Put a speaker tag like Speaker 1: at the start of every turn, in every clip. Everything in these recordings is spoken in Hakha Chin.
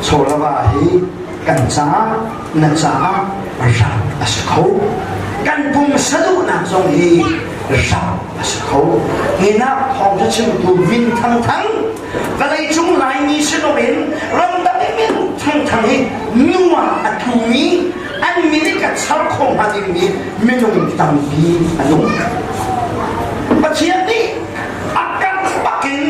Speaker 1: Chawlava hi kan caah na caah rak a si kho. Kan pumsa duhnak zong hi rak a si kho. Ninak thawngṭha chimtu min thangthang vawleicung Laimi si loin ramdang i min thangthang hi nu ah a tlumi an min i ka char kho hnga dingmi minung tampi an um. Pathian nih a kan bakin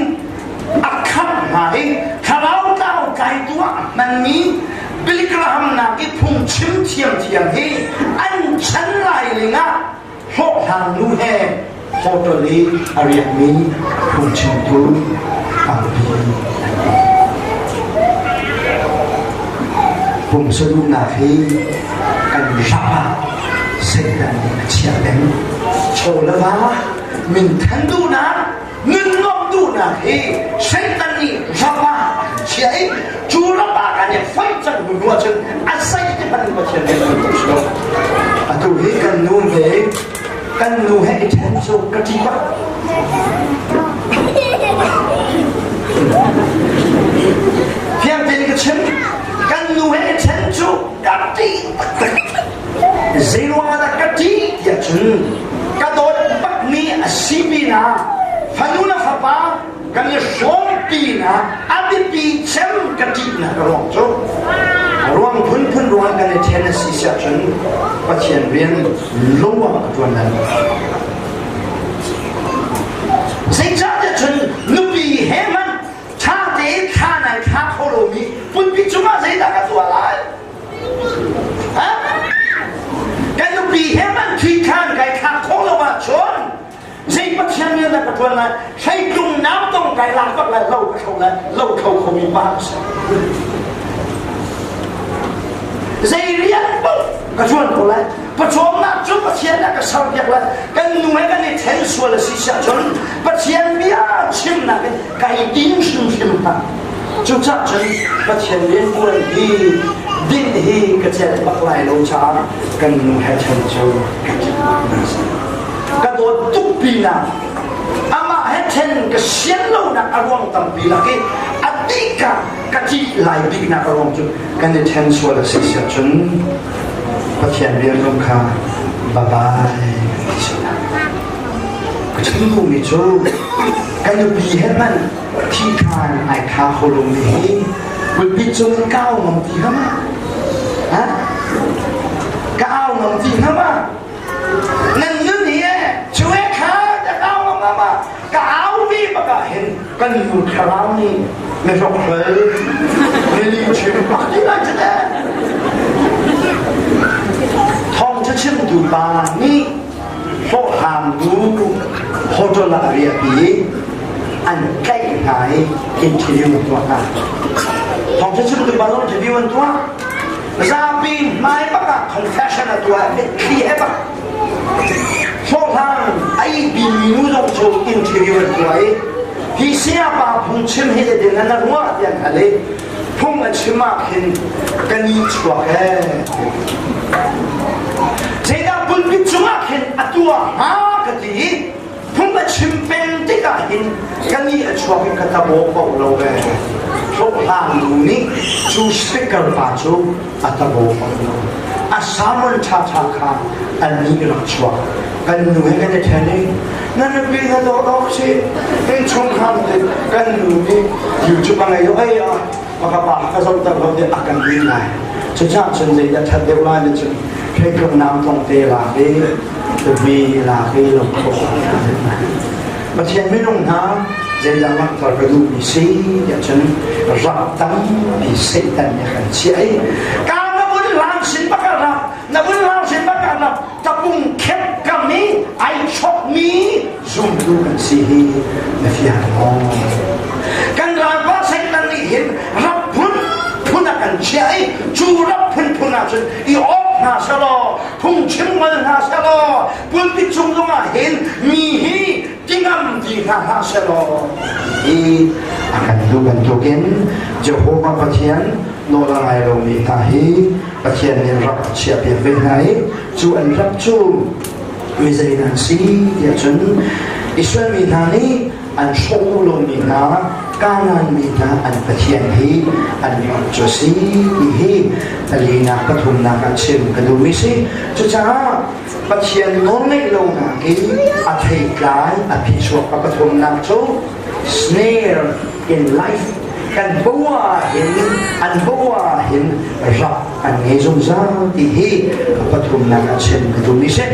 Speaker 1: a khamh hna i thlarau tlau tlaitu ah a hmanmi Billy Graham nak i phungchim thiamthiam hi an chan lai ling ah hlawhhlang nu he hotel i a riakmi phungchimtu tampi an um. Pumsaduhnak hi kan rap ah Satan nih a chiah peng. Chaw le va minthan duhnak nun nuamh duhnak hi Satan nih rap ah a kan chiah i cu rap ah kan i foih cang hnu ahcun a zei ti hmanh in Pathian nih a kan lo. Atu hi kan nu ve kan nu he i ṭhen cu ka ṭih bak. Fiang tein ka chim kan nu he i ṭhen cu ka ṭih taktak. Zeiruang ah dah ka ṭih tiah cun ka dawt bakmi a si pinah fanu le fapa kan i hrawmpi nak a biapi cem ka ṭihnak a ruang cu a ruang phunphun ruang kan i ṭhen a si siah cun Pathian rian lo ah ka ṭuan lai. Zeicahtiah cun nupi he hmanh ṭha tein thla nai thla kho lomi pulpit cungah zeidah ka tuah lai? Kan nupi he man thi khan kai thlak khawh lo ahcun zei Pathian nih na ka ṭuan lai hreitlung nam tong kai lak bak lai lo ka thlo lai lo thlo khomi pa ka si zei rian paoh ka ṭuan ko lai pawcawmnak cu Pathian nih a ka serpiak lai kan nu he kan i ṭhen sual a si siah cun Pathian bia chimnak in kai din hrimhrim hna Cucaah cun Pathian rianṭuan hi dinh hi ka celh bak lai lo caah kan nu he ṭhen cu ka ṭih hna si. Ka dawt tuk pinah amah he ṭhen ka sian lonak a ruang tampi lak i a bik ah ka ṭih lai biknak a ruang cu kan i ṭhen sual a si siah cun Pathian rian zong kha bye bye ti si Ka chim duhmi cu ka nupi he hmanh Thihkhan ai tha kho lomi hi pulpit cung in ka au ngam ti hnga ma? Ha? Ka au ngam ti hnga ma? Nan nun hi e cu e kha ka au ngam hnga ma? Ka au vi bak ah hin kan nu thlarau nih mi hrokhrol mi lihchim bak ti lai cu teh. Thawngṭha chimtu pa nih hlawhhlangtu hotel ah a riahpi i an tlaih hna i interview an tuah hna. Thawngṭha chimtu pa zong interview an tuah. Zapi hmai bak ah confession a tuah mitthli he bak. Hlawhhlang a ihpimi nu zong cu interview an tuah i hi sayapa phungchim hi zeitin na ruah tiah an hal i phung a chim ah khin ka ni chuak ee zeidah pulpit cungah khin a tuah hnga ka ti i phung a chim peng tikah hin ka ni a chuak i ka tabaw ko lo ve hlawhhlang nu nih cu speaker pa cu a tabaw ko lo a sermon ṭhaṭha kha an ni rak chuak kan nu he kan i ṭhen i na nupi na dawt awk si innchungkhar kan nu nih YouTube a ngei lo ei ah ka pa ka zohter lo tiah a kan ti lai cucaah cun zeidah ṭhat deuh lai na cun theitluk nam tong te lak i mi lak i lo khawh Pathian minung hna zeidah langhter ka duhmi si tiah cun rak tampi Satan nih a kan chiah i ka na vun hlang sin bak ah rak na vun hlang sin bak ah rak tapung khep kam i ai chokmi zumtu kan si hi na fiang maw? Kan ralpa Satan nih hin rap phunphun a kan chiah i cu rap phunphun ah cun i awk hna selaw phungchim ngol hna selaw pulpit cung zongah hin mi hi tingam ti hna hlah selaw hi a kan duh bantukin Jehovah Pathian nawl a ngai lomi hna hi Pathian nih rak a chiahpiak ve hna i cu an rak cu mi zei nan si tiah cun Israel mi hna nih an hrawh lomi hna Kanaan mi hna an Pathian hi an rak cu a si ti hi palinak pathumnak ah chim ka duhmi si. Cucaah Pathian nawlngeih lonak i a theitlai a phichuak a pathumnak cu snare in life kan boa hin an boa hin rak an ngei zungzal ti hi a pathumnak ah chim ka duhmi si.